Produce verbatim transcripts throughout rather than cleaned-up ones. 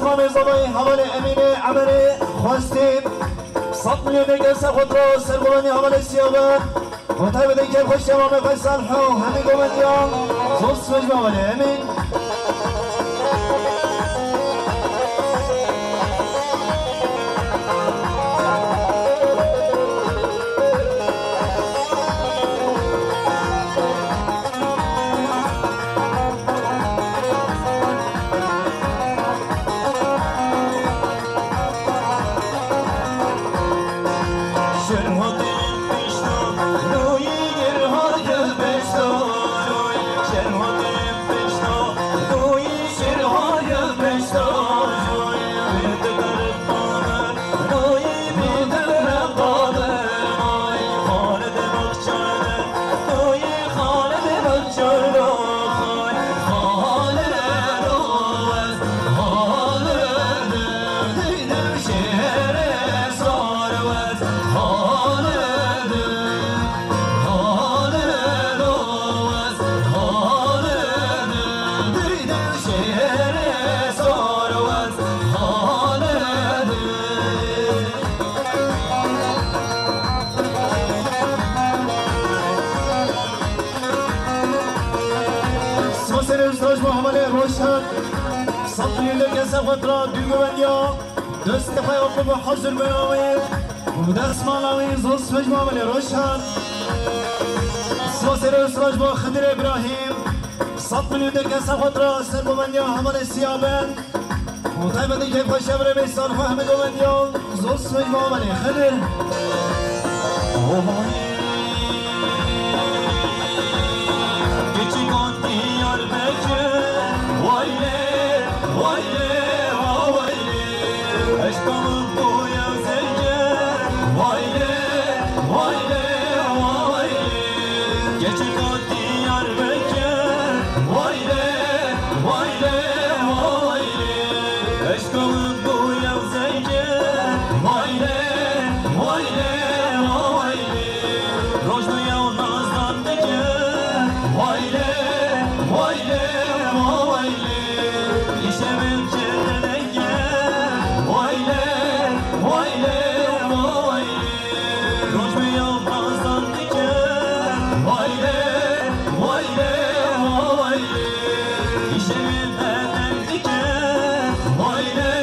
Nêzavayî hevalê Emînê Emerê xwestî sed milyon dege ser xwe dira ser govendî hevalê Siyabe. Û taybetî kêfxweşiya Mame Feysel Ho hemî govendiyan zor sibêj be hevalê Emîn. Sima serê roj baş bo hevalê Roşan. Sed milyon dege ser xwe dira du govendiya. Destê xwe ya xwe bi hazir bena wê. Û destmala wê zor sibêj bo hevalê Roşan. Sima serê roj baş bo Xidir Îbrahîm. Sed milyon dege ser xwe dira ser govendiya hevalê Siyaben. Û taybetî kêfxweşiya birê Veysel xwe hemî govendiyan zor sibêj bo hevalê Xidir. Keçikan Diyarbekir, way lê, way lê, wa way lê. Eşka min bûye zengin, way lê, way lê, wa way lê. Keçikan Diyarbekir, way lê, way lê, wa way lê. Eşka min bûye zengin, way lê, way lê, wa way lê. Roj bi yew nazdan dike, way lê, way lê, wa way lê. Îşevin çêtir dike, way lê, way lê, wa way lê. Roj bi yew nazdan dike, way lê, way lê, wa way lê. Îşevin bedeng dike, way lê,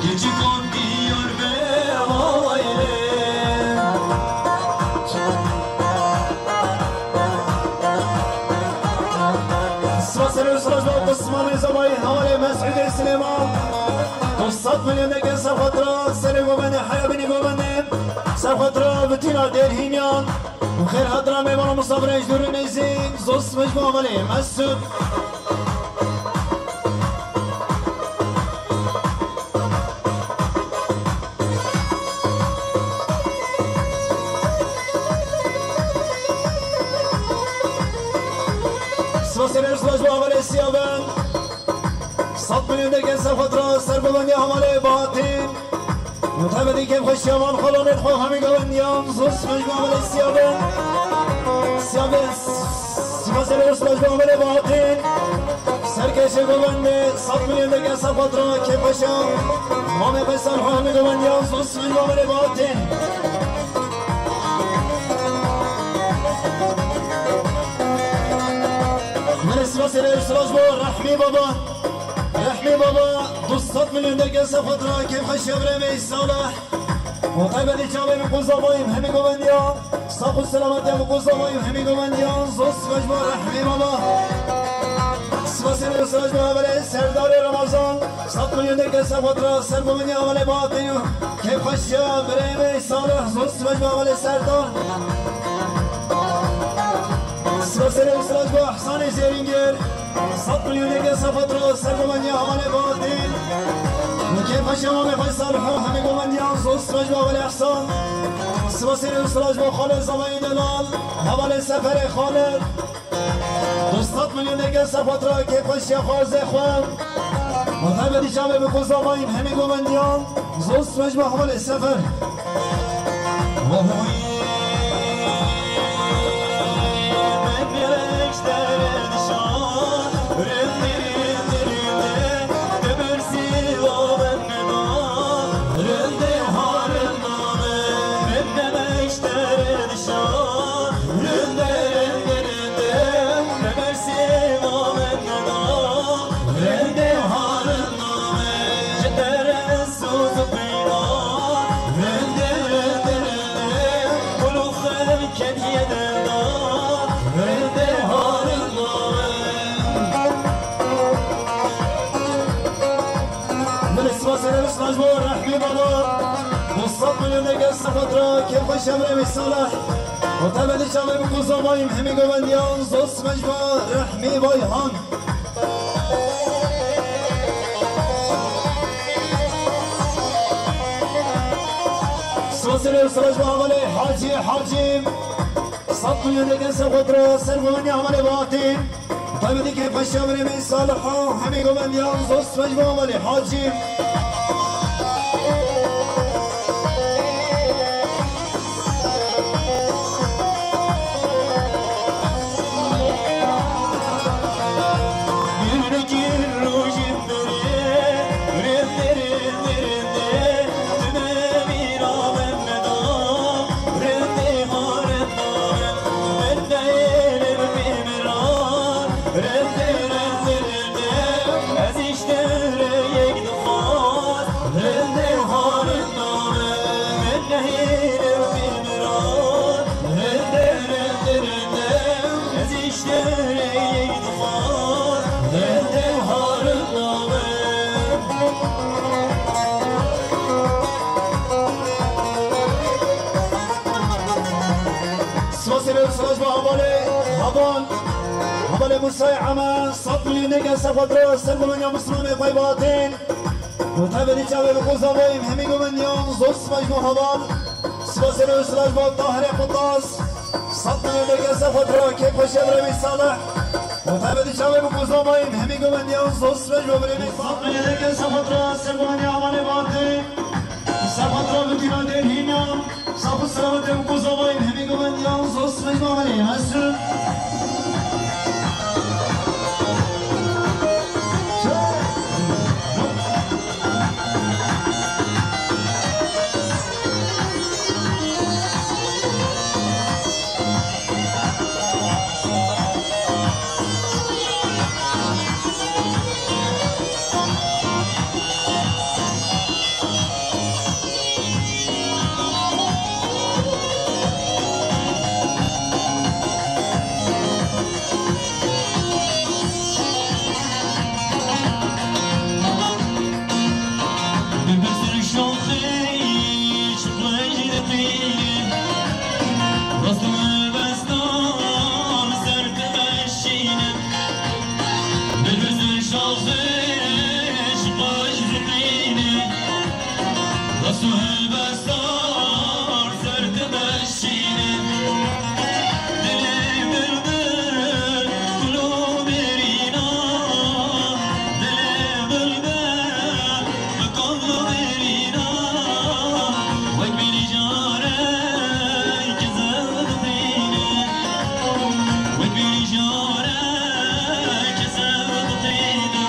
Keçikan diyar be alayre. Sima serê sirajda Osmanê Zemayî, hevalê Mesûdê Silêman. Du sed milyon deke ser xwe tira, serê govendê, heya binî govendê. Ser xwe tira, bitîna dêrhîniyan. Xêr hatira mêvana misafirên ji dûr û nêzîk, zû sima ji bo hevalê Mesûd. Sima serê sirajda hevalê Siyaben. Sed milyon deke ser xwe tira, ser govendê hevalê Bahatîn. Mutebedî kêfxweşiya van xalonên xwe hemî govendiyan zû sima ji bo hevalê Siyaben. Siyaben, sima serê sirajda hevalê Bahatîn. Serkêşê govendê sed milyon deke ser xwe tira, kêfxweşiya mamê Feysal xwe hemî govendiyan zû sima ji bo hevalê Bahatîn. Min sima serê siraj bo Rehmî Baba. Rehmî Baba, du sed milyon deke ser xwe tira, kêfxweşiya birê me Salih. Mutebedî çavê min ku zamayîm hemî govendiyan. Sax û selamet ya min ku zamayîm hemî govendiyan. Zû sima ji bo Rehmî Baba. Sima serê siraj bo hevalê Serdarê Remezan. Sed milyon deke ser xwe tira, ser govendiya hevalê Bahatîn û kêfxweşiya birê me Salih. Zû sima ji bo hevalê Serdar. Sima serê siraj bo Ehsanê Zêrîngir. Sed milyon deke ser xwe tira, ser govendiya hevalê Bahatîn. Min kêfxweşiya mamê Feysal xwe hemî govendiyan zû sima ji bo hevalê Ehsan. Sima serê siraj bo xalê Zemayî Delal. Hevalê Seferê Xalid. Du sed milyon deke ser xwe tira, kêfxweşiya xwarzê xwe. Mutebedî çavê min ku zamayîm hemî govendiyan. Zû sima ji bo hevalê Sefer. Min spas ê spas bo Rehmî Baba. Du sed milyon deke ser xwe tira, kêfxweşiya birê me Salih. Mutebedî çavê min ku zamayîm hemî govendiyan zû sima ji bo Rehmî Bayhan. Spas ê spas bo hevalê Hacî Hacî. Sed milyon deke ser xwe tira, ser govendiya hevalê Bahatîn. Taybetî kêfxweşiya birê me Salih û hemî govendiyan zû sima ji bo hevalê Hacî. Spas ê spas bo hevalê Haban, hevalê Musayê Eme, sed milyon deke ser xwe tira, ser govendiya Muslimê xwe Bahatîn. Mutebedî çavê min ku zamayîm hemî govendiyan zû sima ji bo heval. Spas ê spas bo Tahirê Qutas. Sed milyon deke ser xwe tira, kêfxweşiya birê me Salih. Mutebedî çavê min ku zamayîm hemî govendiyan zû sima ji bo birê me. Sed milyon deke ser xwe tira, ser govendiya hevalê Bahatîn. Ser xwe tira bitîna dêrhîna. Sax û selamet ê ku zamayîm hemî govendiyan zû sima ji bo hevalê Mesûd. Tu helbestar ser dimeşîne, dilê bilbil kul û mêrîna, dilê bilbil bi kul û mêrîna, wek bînî careke zewq tîne, wek bînî careke zewq tîne.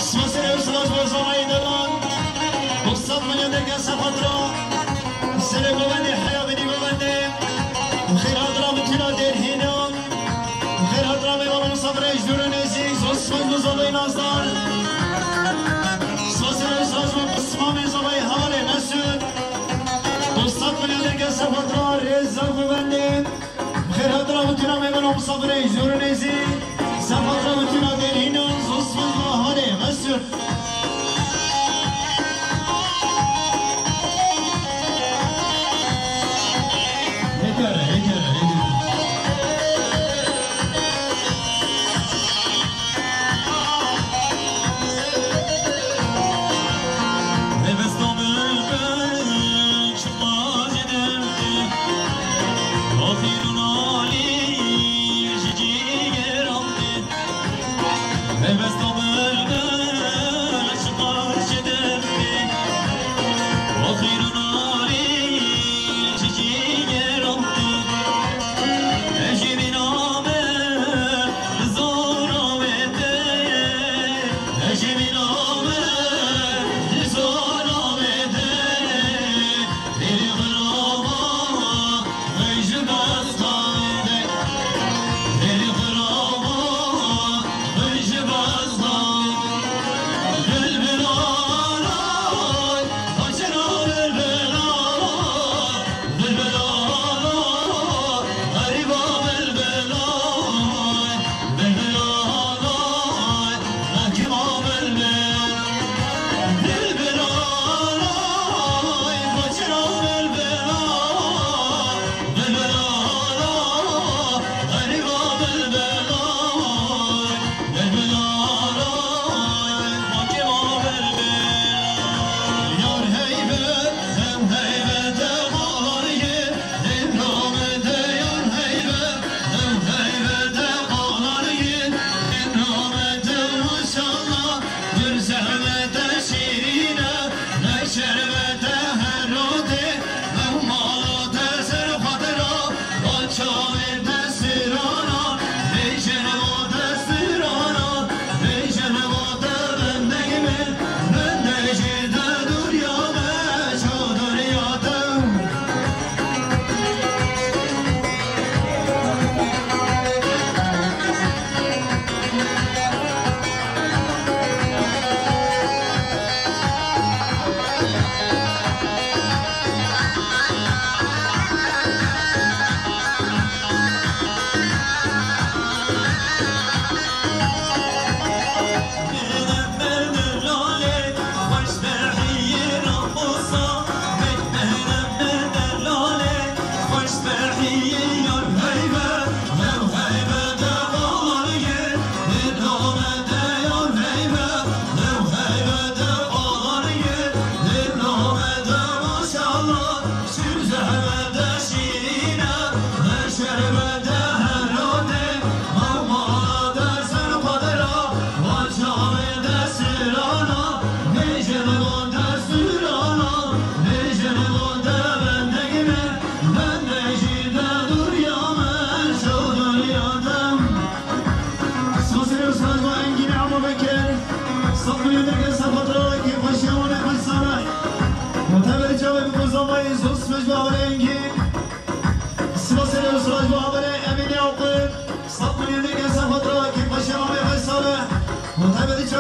Sima serê û spas bo zanayî delan. Bo sed milyon derge ser xatir a. Serê govendê heya binî govendê. Xêr hatira bi tîna dêrhîna. Xêr hatira mêvan û misafirê ji dûr û nêzîk. Zor spas bo zavayê nazdar. Sima serê û spas bo pismamê zavayê hevalê Mesûd. Bo sed milyon derge ser xatir a rêz zaf govendê. Xêr hatira bi tîna mêvan û misafirê ji dûr û nêzîk. Ser xatir a bi tîna dêrhîna, zor spas bo hevalê Mesûd. Hêdî were, hêdî were, hêdî were. Hevesta bilbil çiqas ji derdê, axîr û nalî ji cîger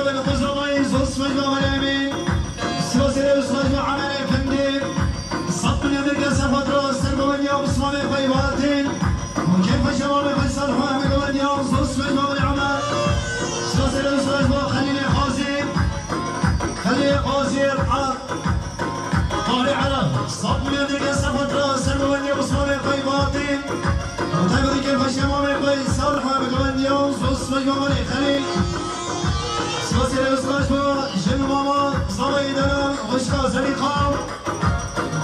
Kuzavayî zor sibê ji Amerê Emîn. Sibasê rê û sibas ji Amerê Efendî. Sed milyon dirke ser xwe dira ser govendiya Osmanê xwe yê batin. Û kêf xweşiya mamê xwe Salih û hemî govendiya zor sibê ji Amerê Emer. Sibasê rê û sibas ji Xelîlê Qazî. Xelîlê Qazî Er'a. Qari Erab, sed milyon dirke ser xwe dira ser govendiya Osmanê xwe yê batin. Û taybetî kêf xweşiya mamê xwe Salih û hemî govendiya zor sibê ji Amerê Xelîl. Sibasê rê û sibas ji bo jin û mama Zavayê Dana, xwişka Zelîxa.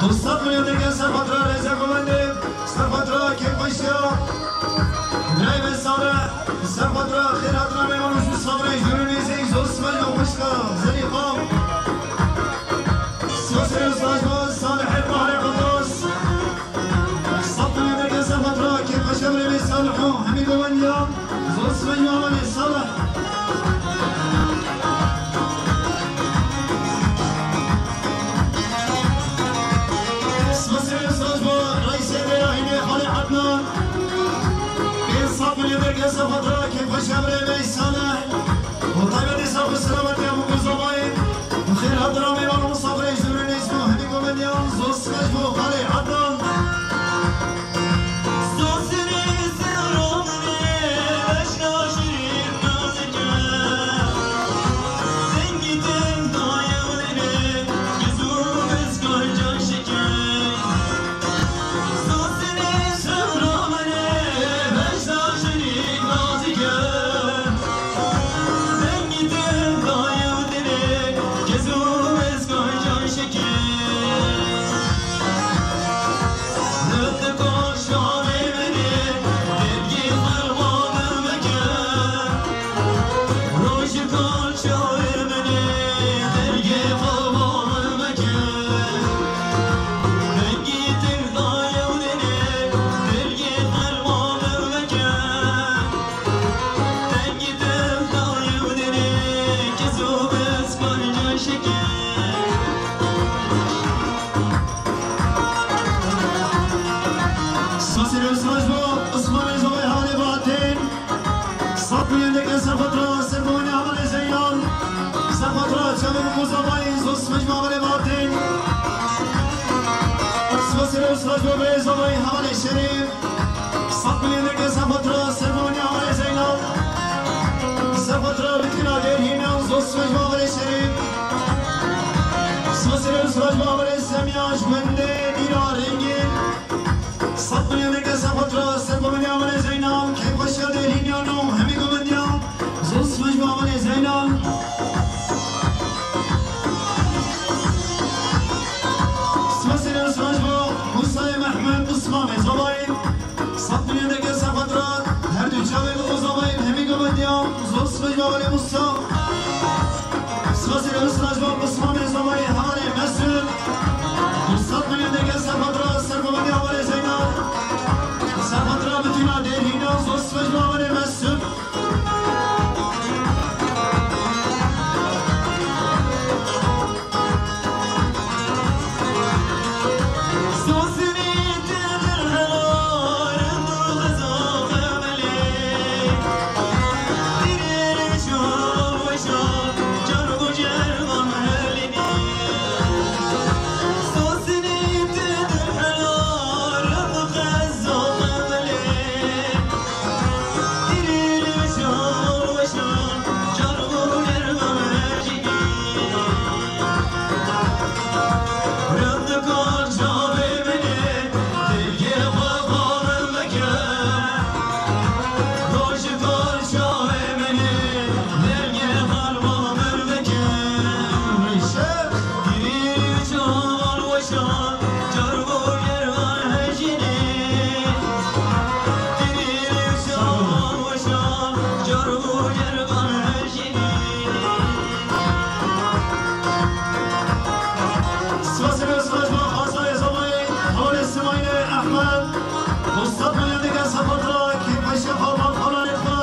Du sed milyon dirke ser xwe dira rêze govendê, ser xwe dira kêf xweşiya birayê me Salih, ser xwe dira xêr hatina mêvan û ji sabrê jûr û nêzîk zor sibê ji bo xwişka Zelîxa. Sibasê rê û sibas ji bo Salihê Baharê Qetas. Sed milyon dirke ser xwe dira kêf xweşiya birayê me Salih û hemî govendiya. Zor sibê ji bo Amerê Salih. Sibasê rê û sibas ji bo reîsê Dêra Hînê Xalê Ednan. Pênc sed milyon dirke ser xwe dira kêf xweşiya birayê me Salih. Û taybetî sax û selametî hemû Kuzavayê. Xêr hatina mêvan û misafirê jûr û nêzîk û hemî govendiyan zor sibê ji bo Xalê Ednan. Sibasê rê û sibas ji bo Osmanê Zovê hevalê Bahatên. Sed milyon dirke ser xwe dira ser govendiya hevalê Zeynal. Ser xwe dira çavên Kuzavayê zor sibê ji bo hevalê Bahatên. Sibasê rê û sibas ji bo birê Zavayê hevalê Şerîf. Sed milyon dirke ser xwe dira ser govendiya hevalê Zeynal. Ser xwe dira bitîna Dêrhînan zor sibê ji bo hevalê Şerîf. Sibasê rê û sibas ji bo hevalê Semiya ji gundê Dîra Rengîn. Sed milyon dirke ser xwe dira ser govendiya hevalê Zeynal. Kêf xweşiya Dêrhînan û hemî govendiyan. Zor sibê ji bo hevalê Zeynal. Sibasê rê û sibas ji bo Musayê Mehmed Osmanê Zavayê. Sed milyon dirke ser xwe dira her du çavên Kuzavayê hemî govendiyan. Zor sibê ji bo hevalê Musa. Sibasê rê û sibas ji bo Osmanê Zavayê hevalê Mesûd. Du sed milyon dirke ser xwe dira ser govendiya hevalê Zeynal. Ser xwe dira bitîna Dêrhînan zor sibê ji bo hevalê Mesûd. Sibasê rê û sibas ji bo Xasayê Zavayê, hevalê Simayîlê Ehmed. Du sed milyon dirke ser xwe dira kêf xweşiya xwe û hevalê xwe.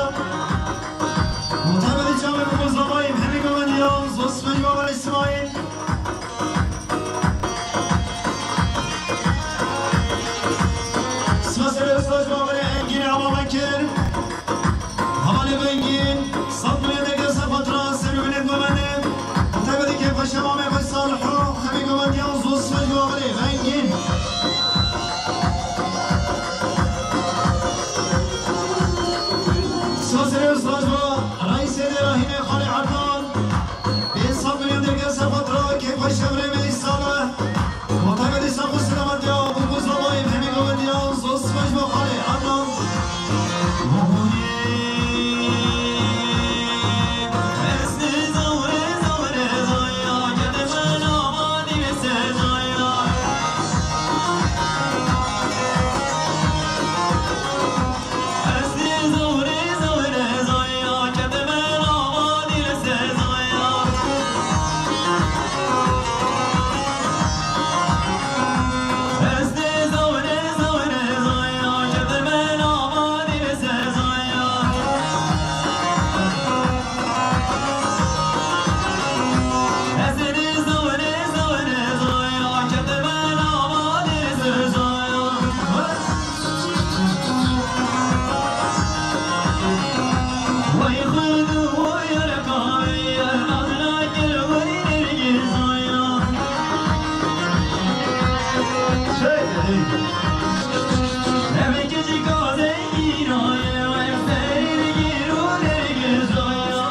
Û taybetî çavên Kuzavayê hemî govendiyan zor sibê ji bo hevalê Simayîl. Sibasê rê û sibas ji bo hevalê Engînê Ava me kir. Hevalê Engîn, sed milyon Staj bo reîsê dêra hînê Xalê Ednan. Pênc sed milyon derge ser xwe tira, kêfa şevrê me îsal e. Motaybe dîsa xwe selamet ya, bu ku zalayî hemî govendiyan, zor staj bo Xalê Ednan.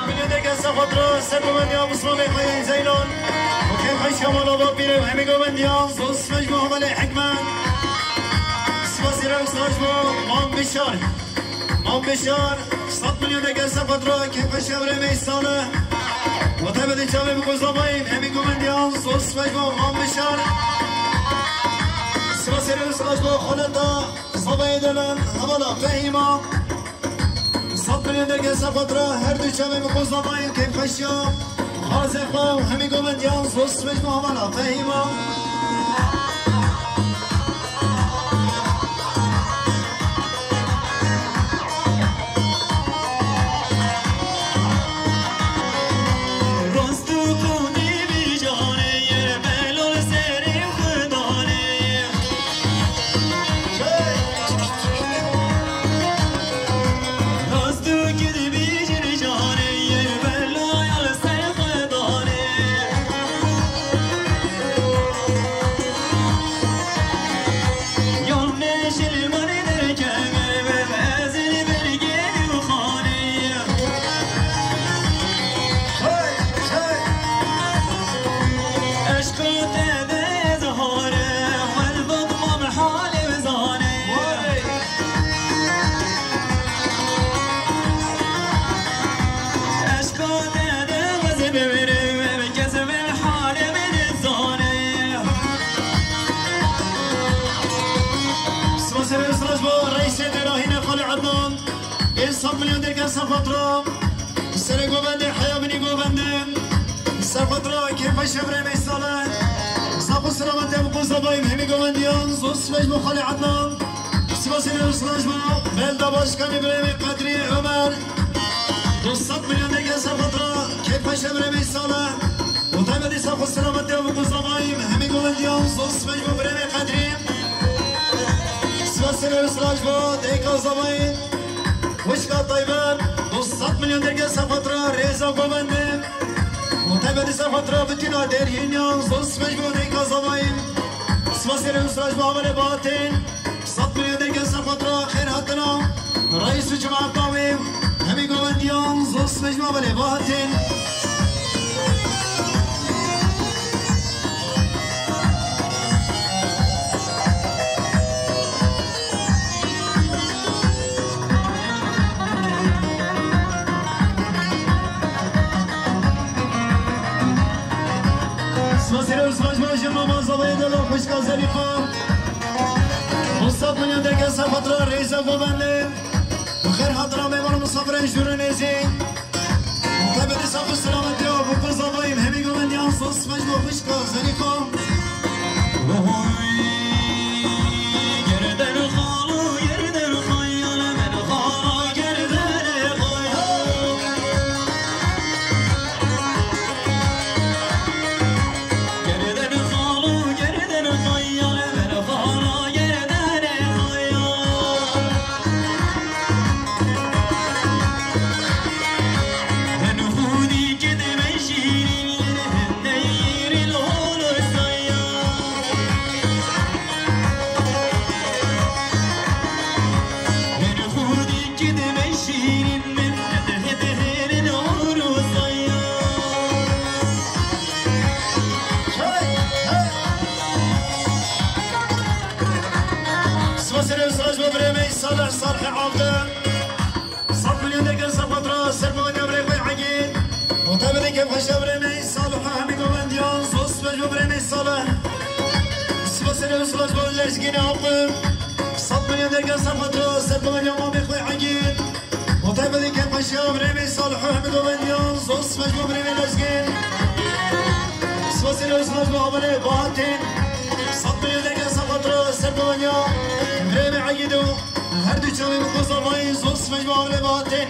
Milleteke ser xwe tira, ser govendiya Mislanê xwe yên Zeylan. Û kêf xweş ya mala bapîrê û hemî govendiyan, zor staj bo hevalê Hikmet. Spasî re û staj bo Mam Bişar. Mam Bişar, sed milyon derge ser xwe tira, kêf xweş ya birê me îsal e. Motaybe dîsa çavê bi ku zalayî hemî govendiyan, zor staj bo Mam Bişar. Spasî re û staj bo xaleta Sabayê delal, hevala Fehîma. Sed milyon derge ser xwe tira, her du çavê min xwe zamayî kêfxweşiya. Xalzê xwe û hemî govendiyan, zor staj bo hevala Fehîma. Rast û qûnî vî canê ye, belol serê xwe danê. Rast û qûnî vî canê ye, belol serê xwe danê. Yan neşil mane derkeve, ez li bergê û xanê. Hey, hey. Eşqa te de ez hare, helbet mam halê zanê. Hey. Eşqa te de ez bimirim, kes min halê min zanê. Sima serê staj bo reîsê derahîne Xalê Ednan. Pênc sed milyon derge ser xwe tira. Serê govendê heya binî govendê. Ser xwe tira kêfa şevrê me îsal e. Sax û selamet e bi ku zabayî hemî govendiyan. Zor staj bo Xalê Ednan. Spasî re û staj bo belda başkanê birê me Qedrî Ömer. Du sed milyon derge ser xwe tira kêfa şevrê me îsal e. Û taybetî sax û selamet e bi ku zabayî hemî govendiyan. Zor staj bo birê me Qedrî. Spasî re û staj bo dêka zabayî. Xwişka Taybet, du sed milyon derge ser xwe tira rêza govendê. Û taybetî ser xwe tira bitîna derhîniyan, zor staj bo dêka zamayî. Spasî re û staj bo hevalê Bahatîn. Sed milyon derge ser xwe tira xêr hatina. Reîs û cemaeta wê, hemî govendiyan, zor staj bo hevalê Bahatîn. Sima serê û sima ji bo jin mama zavayê dela xwişka Zelîxa. Du sed milyon derge ser xwe tira rêza govendê. Bi xêr hatina mêvan û misafirên jûr û nêzî. Taybetî sax û selametî ya bo ku zabayî hemî govendiyan, zor staj bo xwişka Zelîxa. Oy, gerden xalo, gerden xayal, men xala gerdenê xayal. Gerden xalo, gerden xayal, men xala gerdenê xayal. Lezgîn Aqil, sed milyon derge ser xatir, ser govendî ya mamê xwe Egîn. Û taybetî kêfxweşiya birêvê Salih û hemî govendiyan, zor spas bo birêvê Lezgîn. Spasê re spas bo hevalê Bahattin. Sed milyon derge ser xatir, ser govendiya birêvê Egîn û her du çavê min ku zavayî, zor spas bo hevalê Bahattin.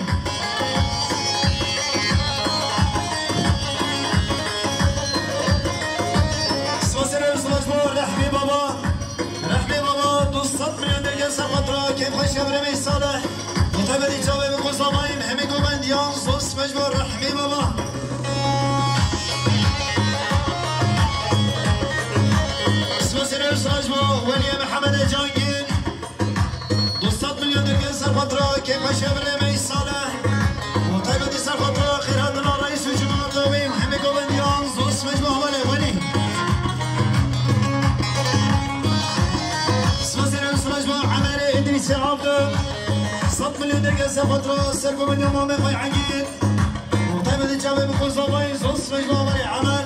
Spasê re spas bo Rehmî Baba. Rehmî Baba, du sed milyon derge ser xatir, kêfxweşiya birêvê Salih. Û taybetî çavê min ku zavayî, hemî govendiyan, zor spas bo Rehmî Baba. Spasê re spas bo Weliyê Mihemed Cangîr. Du sed milyon derge ser xatir, kêfxweşiya birêvê Salih. Û taybetî ser xatir xêrhatina reîs û cemaeta wê û hemî govendiyan, zor spas bo hevalê Welî. Spasê re spas bo Emerê Îdrîsê Abdû. Sed milyon derge ser xatir, ser govendiya mamê xwe Egîn. Û taybetî çavê min ku zavayî, zor spas bo hevalê Emer.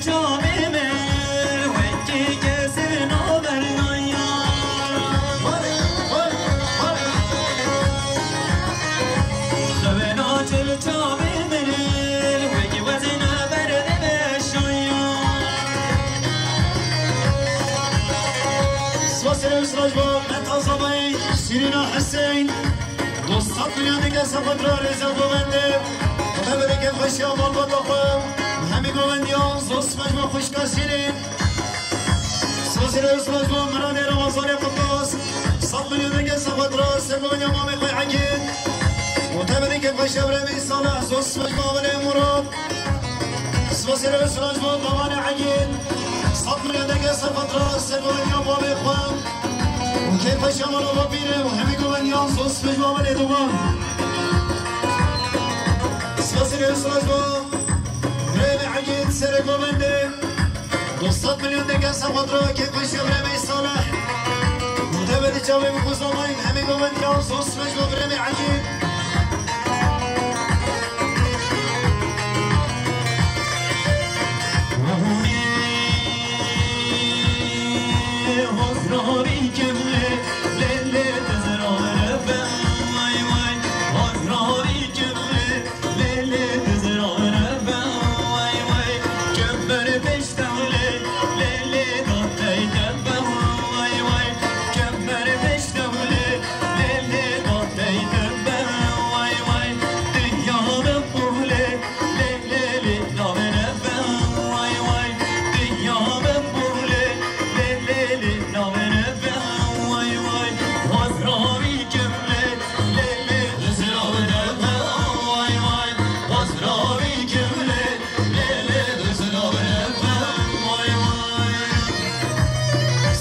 Çavê min wekî kesê navernaya. Xewena çil çavê min wekî wezî naverde veşaya. Spasê re spas bo Meta Zavayî, Sîrîna Hüseyin. Du sed milyon derge ser xatir, rêza govendê. Xwe bereke xweşiya malbata xwe. Hemî govendiyan, zor spas bo xwişka Şîrîn. Spasê re spas bo Miranê Ramazanê Qutlas. Sed milyon derge ser xatir, ser govendiya mamê xwe Egîn. Û taybetî kêfxweşiya birêvê Salih, zor spas bo hevalê Murat. Spasê re spas bo Babanê Egîn. Sed milyon derge ser xatir, ser govendiya mamê xwe. Û kêfxweşiya mala Bapîrê û hemî govendiyan, zor spas bo hevalê Dogan. Spasê re spas bo birêvê Egîn, serê govendê. Du sed milyon derge ser xatir, kêfxweşiya birêvê Salih. Û taybetî çavê min ku zavayî, hemî govendiyan, zor spas bo birêvê Egîn.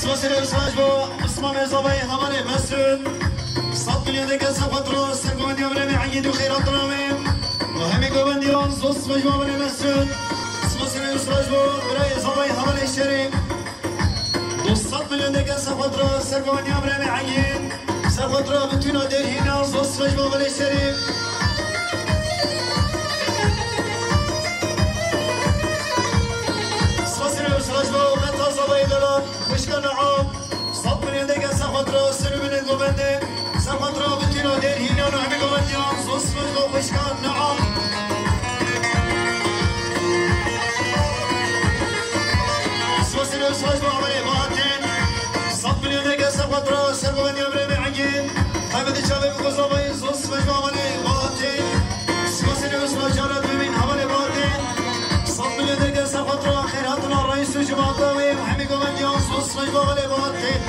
Spasê re spas bo Osman Mezavayê hevalê Mesûd. Sed milyon derge ser xatir, ser govendiya birêvê Egîn û xêrhatina wê. Û hemî govendiyan, zor spas bo hevalê Mesûd. Spasê re spas bo birayê Zavayê hevalê Şerîf. Du sed milyon derge ser xatir, ser govendiya birêvê Egîn. Ser xatir Betûna Dêrhîna, zor spas bo hevalê Şerîf. Spasê re spas bo Meta Zavayê delal, xwişka Neam. Sed milyon derge ser xatir, ser û binê govendê. Ser xatir Betûna Dêrhîna û hemî govendiyan, zor spas bo xwişka Neam. Spasê re spas bo hevalê Bahattin. Sed milyon derge ser xatir, ser govendiya birêvê Egîn. Taybetî çavê min ku zavayî, zor spas bo hevalê Bahattin. Spasê re spas cara duyemîn hevalê Bahattin. Sed milyon derge ser xatir, xêrhatina reîs û cemaeta wê û hemî govendiyan, zor spas bo hevalê Bahattin.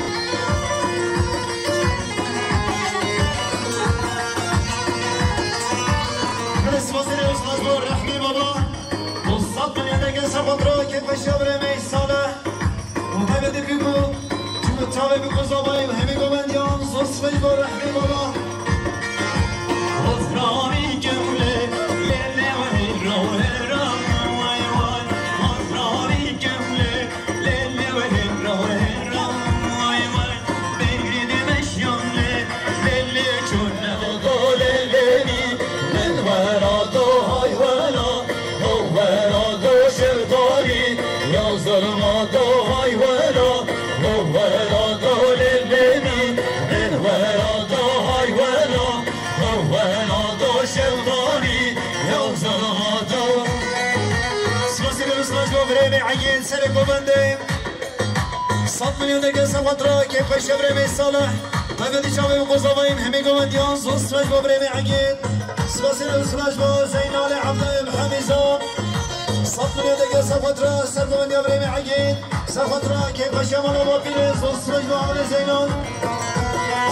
Belê spasê re spas bo Rehmî Baba. Du sed milyon derge ser xatir, kêfxweşiya birêvê Salih. Û taybetî ku, çimkî çavê min ku zavayî, hemî govendiyan, zor spas bo Rehmî Baba. Hozranî kewlê. Govendê, sed milyon deke ser xwe tira kêfxweşiya birêmê Salih. Taybetî çavê û qozavayên hemî govendiyan, zor spas bo birêmê Egîd. Spasê û spas bo Zeynalê Evdayê Mihemîza. Sed milyon deke ser xwe tira ser govendiya birêmê Egîd. Ser xwe tira kêfxweşiya mala bapîrê, zor spas bo Evdê Zeynan.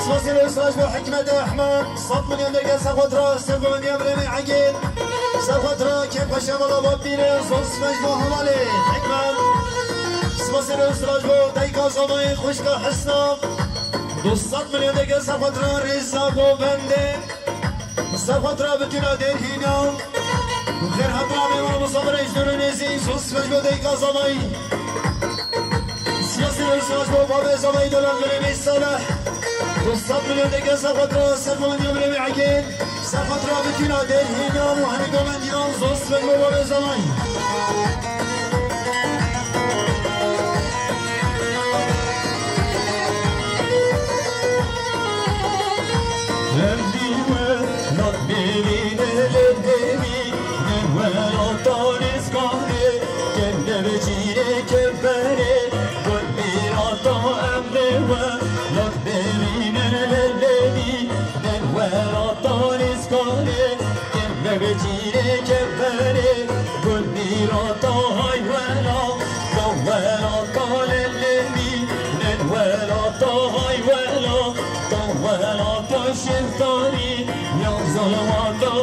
Spasê û spas bo Hikmetê Ehmed. Sed milyon deke ser xwe tira ser govendiya birêmê Egîd. Ser xwe tira kêfxweşiya mala bapîrê, zor spas bo hevalê Hikmet. Spasê û spas bo dayika Zamayê xwişka Hesna. Du sed milyon deke ser xwe tira rêza govendê. Ser xwe tira bitîna dêrhîna. Xêr hatina mêvan misafirê ji dûr û nêzîk, zor spas bo dayika Zamayî. Spasê û spas bo babê Zamayî Dolan birêmê Salih. Du sed milyon deke ser xwe tira ser govendiya birêmê Egîd. Ser xwe tira bitîna dêrhînan û hemî govendiyan, zor spas bo babê Zamayî. Em dî we nat bêrîne lê dêrî, nen we nata nêzkanê, ken devê çîrê kevberê, gun mîrata em dê we nat bêrîne lê dêrî, nen we nata nêzkanê, ken devê çîrê kevberê, gun mîrata hay wela, da wela ta lê dêrî, nen wela ta hay wela. Tawela ta şehdarî ya zalawata.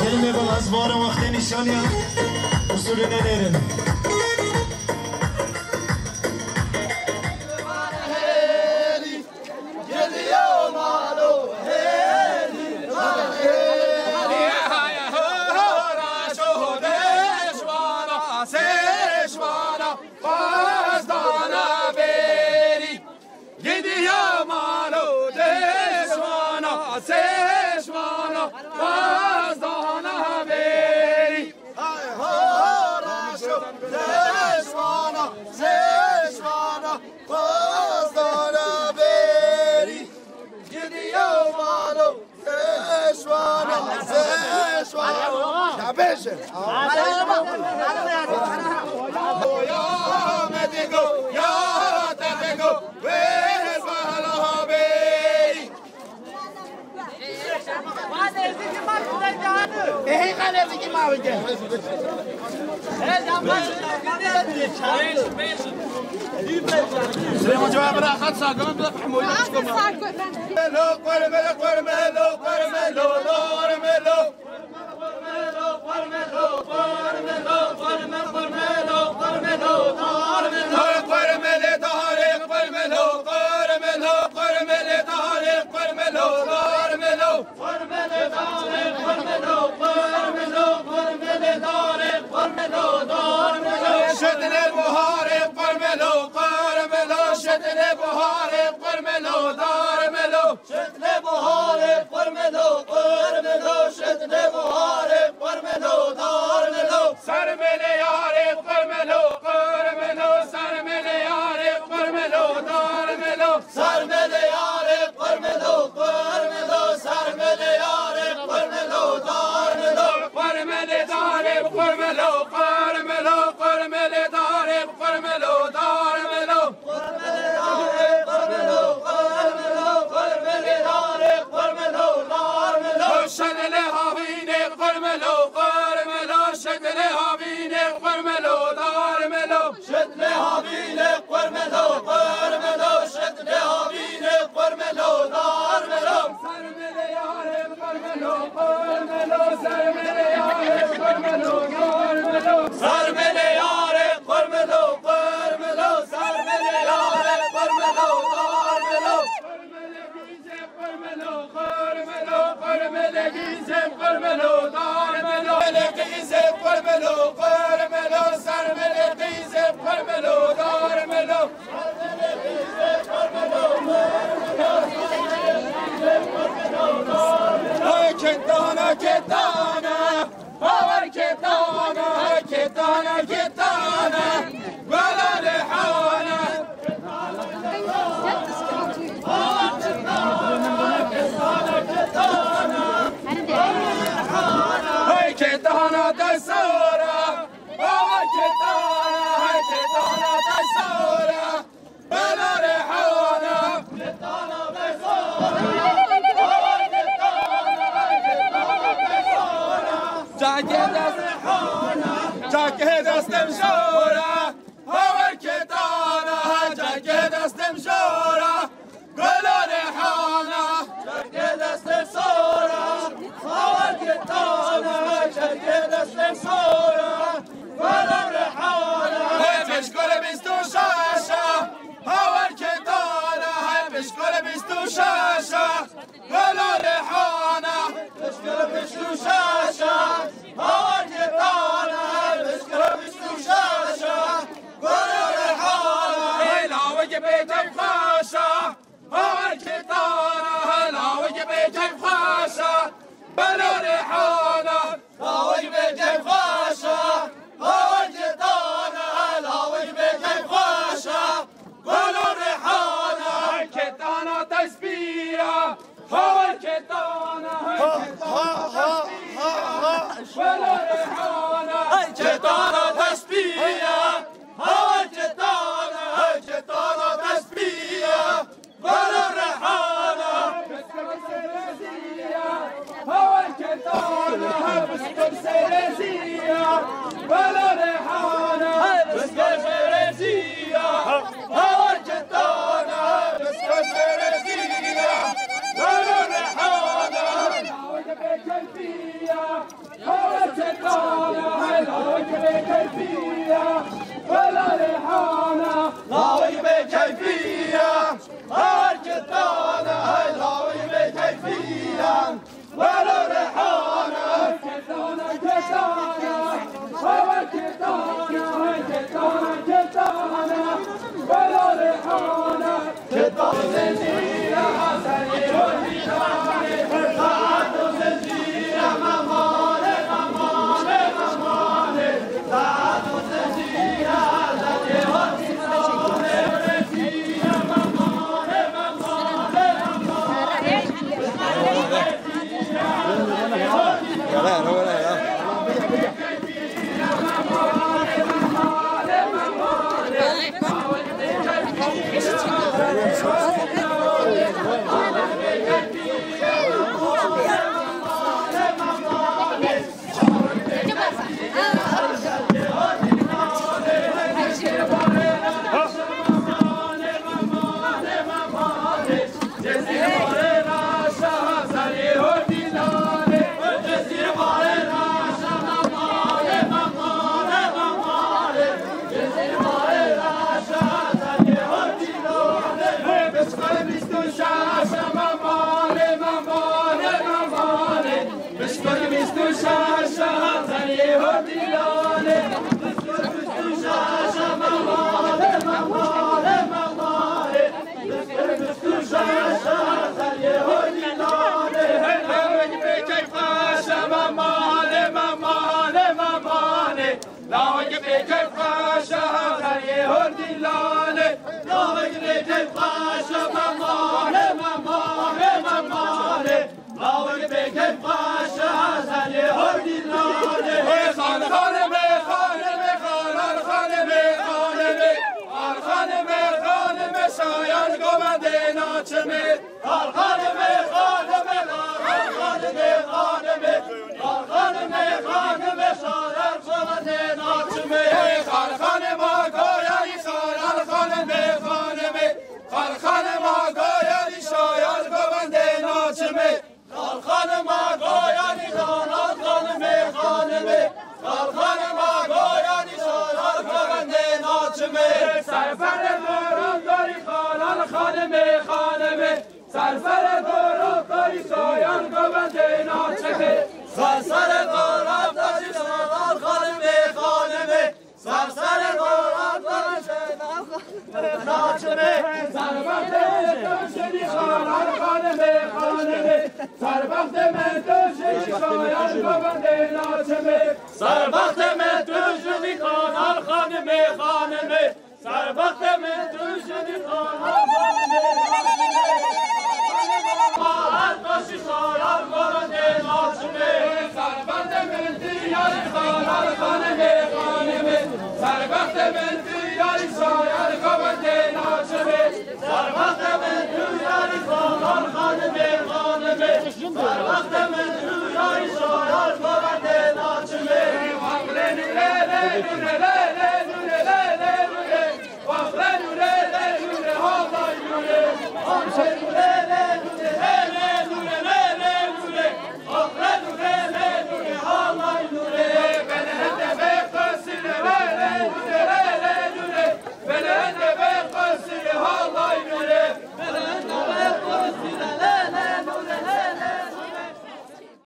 Gelin ê bal ez vara wextê nîşaniya usulüne nêrin. Gidiya mala dişmana, sêşmana, pazdana berî. Hay ho, raşo, dişmana, sêşmana, pazdana berî. Gidiya mala dişmana, sêşmana. Ya bêje. Ya medigo, ya tedigo. Wê bala berî. Süleyman cevabı rahat sagan da Mahmut. Melo, melo, melo, melo, melo. Şedine buharê qurmelo, qurmelo, şedine buharê qurmelo, darmelo. Şedine buharê qurmelo, qurmelo, şedine buharê qurmelo, darmelo. Sermele yarê qurmelo, qurmelo, sermele yarê qurmelo, darmelo. Sermele yarê qurmelo, qurmelo, sermele yarê qurmelo, darmelo. Qurmele darê qurmelo, qurmelo, qurmele darê qurmelo, darmelo. Şedile havîne qurmelo, qurmelo, şedile havîne qurmelo, darmelo. Şedile havîne qurmelo, qurmelo, şedile havîne qurmelo, darmelo. Sarmele yare qurmelo, qurmelo, sarmele yare qurmelo, qurmelo. Sarmele yare qurmelo, qurmelo, sarmele yare qurmelo, qurmelo. Qurmele qîze qurmelo, qurmelo, qurmelo, darmelo. Qurmele qîze qurmelo, qurmelo, sarmele qîze qurmelo, darmelo. Ay, ketana, ketana. Hawa ketana, ketana, ketana, wela rehana. Hey ketana te sora, hawa ketana, hey ketana te sora. Bela rehana. Çakê dest, çakê destim jora. Hawer ketana, çakê destim jora. Bela rehana. Çakê destim jora. Hawer ketana, çakê destim jora. Bela rehana. Hey, meşgul bîst û şeş. Hawer ketana, hey, pişkol bîst û şeş a, wela rehana. Pişkol bîst û şeş a, hawer ketana, hey, pişkol bîst û şeş a, wela rehana. Hey, lawik bê keyf xweş a, hawer ketana, hey, lawik bê keyf xweş a. Bela rehana, lawik bê keyf xweş a, lawik tana, lawik bê keyf xweş a, gul û rehana. Ketana te spî ya, lawik tana, ha, ha, ha, ha, ha. Gul û rehana. Ketana te spî ya, lawik tana, ketana te spî ya. Bela rehana, biskir sereziya, hawa ketana, biskir sereziya, bela rehana, biskir sereziya, hawa ketana, biskir sereziya, bela rehana, hawa ketana. Hawa ketana, hey, lawik bê keyfiya, wela rehana. Lawik bê keyfiya, hawa ketana, hey, lawik bê keyfiya, wela rehana. Ketana, ketana, hawa ketana, hey, ketana, ketana, wela rehana. Lawik bê keyf xweş a, xerê hordî lale. Lawik bê keyf xweş a, memale, memale, memale. Lawik bê keyf xweş a, xerê hordî lale. Ê xan xanimê, xanimê, xalan xanimê, xanimê. Xan xanimê, xanimê, şayan govendê naçimê. Xan xanimê, xanimê, xan xanimê, xanimê. Xan xanimê, xanimê, şayan govendê naçimê. Ê xan xanima goyanî, xalan xanimê, xanimê. Xan xanima goyanî, şayan govendê naçimê. Xan xanima goyanî, xalan xanimê, xanimê. Xan xanima goyanî, şalan govendê naçimê. Serferê doran dorî, xalan xanimê, xanimê. Serferê doran